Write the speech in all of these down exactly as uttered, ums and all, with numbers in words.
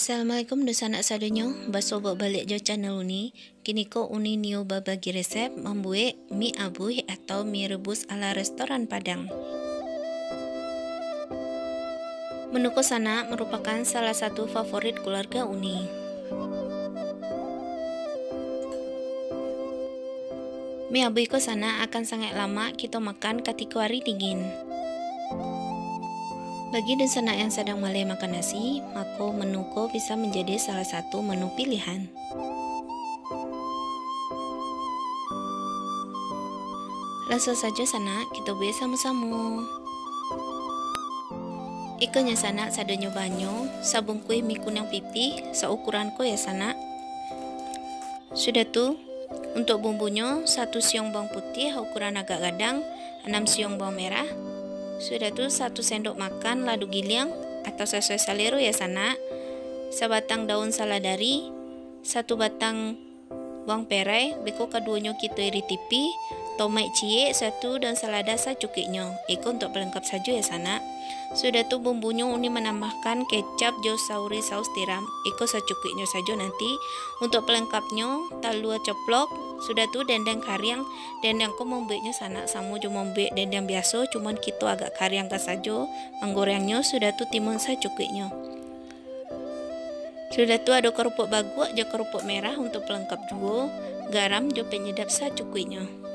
Assalamualaikum dunsanak sadonyo, basobok baliak jo channel Uni. Kiniko Uni nio babagi resep mambuek mi abuih atau mi rebus ala restoran Padang. Menu ko sanak marupakan salah satu favorit keluarga Uni. Mi abuih ko sanak akan sangaik lamak kito makan katiko ari dingin. Bagi dunsanak yang sadang maleh makan nasi, mako menu ko bisa manjadi salah satu menu pilihan. Lansuang sajo sanak, kito buek samo-samo. Ikonyo sanak sadonyo bahanyo, sabungkuih mi kuniang pipih, saukuran ko ya sanak. Sudah tu, untuk bumbunyo, satu siung bawang putiah ukuran agak gadang, anam siung bawang merah. Sudah tu, satu sendok makan lado giliang atau sasuai salero ya sanak. Sabatang daun saladari, satu batang bawang perai, beko kaduonyo kito iri tipih, tomaik ciek, sudah tu daun salada sacukuiknyo. Iko untuk pelengkap sajo ya sanak. Sudah tu bumbunyo Uni manambahkan kecap jo sauri saus tiram. Iko sacukuiknyo sajo nanti. Untuk pelengkapnyo, talua coplok, sudah tu dendeng kariang. Dendeng ko mambueknyo sanak samo jo mambuek dendeng biaso, cuman kito agak kariangkan sajo manggorengnyo, sudah tu timun sacukuiknyo. Sudah tu ado karupuak baguak jo karupuak merah untuk pelengkap juo, garam jo penyedap sacukuiknyo.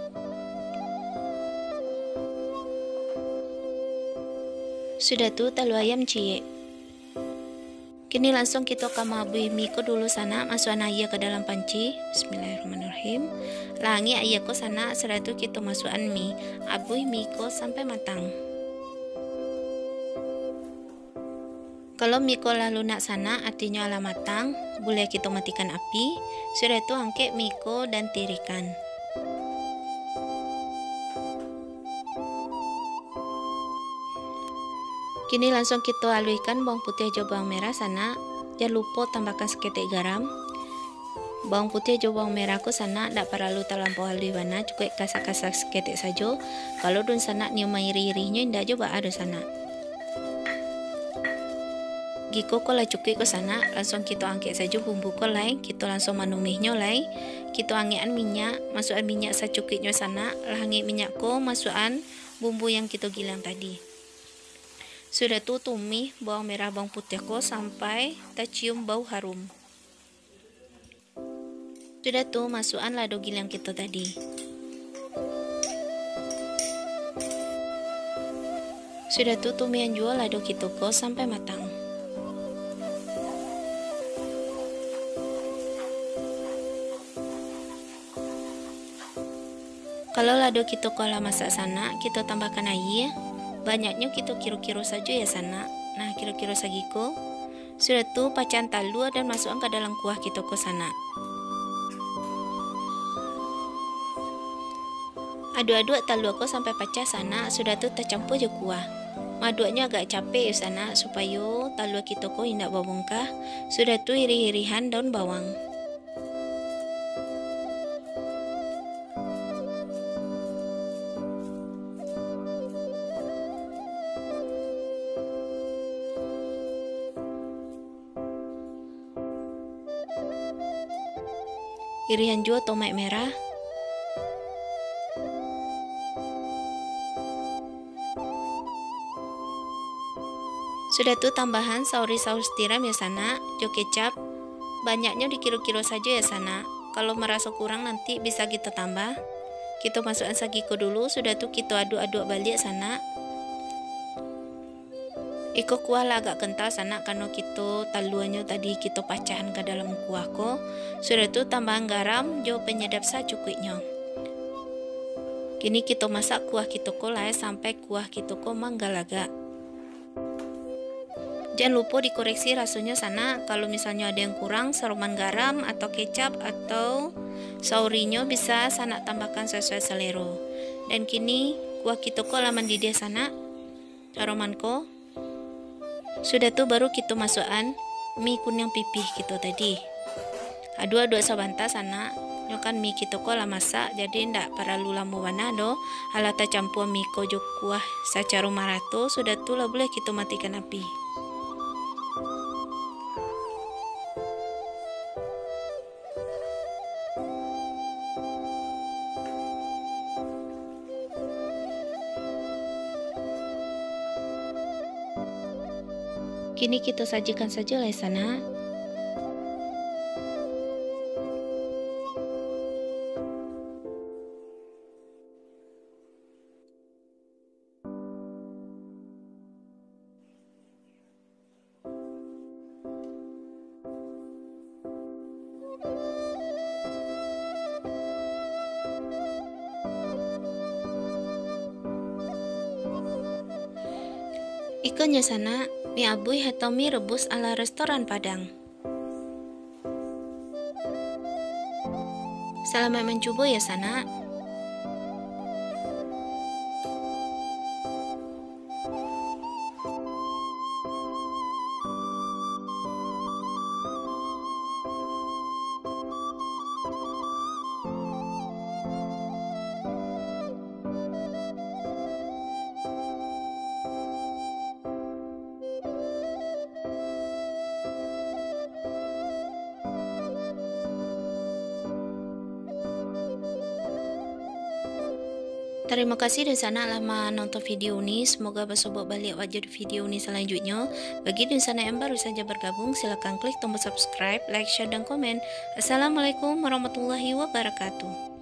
Sudah tu talua ayam ciek. Kini lansuang kito ka maabuih mi ko dulu sanak, masuakan aia ka dalam panci. Bismillahirrahmanirrahim. Lah angek aia ko sanak, sudah tu kito masuakan mi. Abuih mi ko sampai matang. Kalau mi ko lah lunak sanak, artinyo alah matang, buliah kito matikan api, sudah tu angkek mi ko dan tirikan. Kini lansuang kito aluihkan bawang putiah jo bawang merah sanak, jan lupo tambahkan saketek garam. Bawang putiah jo bawang merah ko sanak dak paralu talampau aluih bana, cukuik kasar-kasar saketek sajo. Kalau dunsanak nio mairih-irihnyo indak jo baa dunsanak. Giko ko lah cukuik ko sanak, lansuang kito angkek sajo bumbu ko lai, kito lansuang manumihnyo lai. Kito angekan minyak, masuakan minyak sacukuiknyo sanak, lah angek minyak ko masuakan bumbu yang kito gilang tadi. Sudah tu tumih bawang merah bawang putiah ko sampai tacium bau harum. Sudah tu, masuakan lado giliang kito tadi. Sudah tu, tumihan juo lado kito ko sampai matang. Kalau lado kito ko lah masak sanak, kito tambahkan aia. Banyaknyo kito kiro-kiro sajo ya sanak. Nah, kiro-kiro sagiko. Sudah tu, pacahan talua dan masuakan ka dalam kuah kito ko sanak. Aduak-aduak talua ko sampai pacah sanak, sudah tu tacampua jo kuah. Maaduaknyo agak capek yo sanak, supayo talua kito ko indak babongkah. Sudah tu, irih-irihan daun bawang. Irihan juo tomat merah. Sudah tu tambahan sauri saus tiram yo sanak, jo kecap. Banyaknyo dikiro-kiro sajo yo sanak. Kalau maraso kurang nanti bisa kito tambah. Kito masuakan sagiko dulu, sudah tu kito aduak-aduak baliak sanak. Iko kuah lah agak kental sanak, karano kito taluanyo tadi kito pacahan ka dalam kuah ko. Sudah tu tambahan garam jo penyedap sacukuiknyo. Kini kito masak kuah kito ko lai sampai kuah kito ko manggalagak. Jan lupo dikoreksi rasonyo sanak, kalau misalnyo ado yang kurang, saroman garam atau kecap atau saurinyo bisa sanak tambahkan sasuai salero. Dan kini kuah kito ko lah mandidih sanak. Aroman ko. Sudah tu baru kito masuakan mi kuniang pipih kito tadi. Aduak-aduak sabanta sanak, nyo kan mi kito ko lah masak, jadi ndak paralu lamo bana doh. Alah tacampua mi ko jo kuah sacaro marato, sudah tu lah buliah kito matikan api. Kini kito sajikan sajolah, sanak. Iko nyo, sanak, mi abuih atau mi rebus ala restoran Padang. Salamaik mancubo yo, sanak. Tarimo kasih dunsanak lah manonton video ni. Semoga basobok baliak awak jo di video ni salanjuiknyo. Bagi dunsanak yang baru saja bergabung, silakan klik tombol subscribe, like, share, dan komen. Assalamualaikum warahmatullahi wabarakatuh.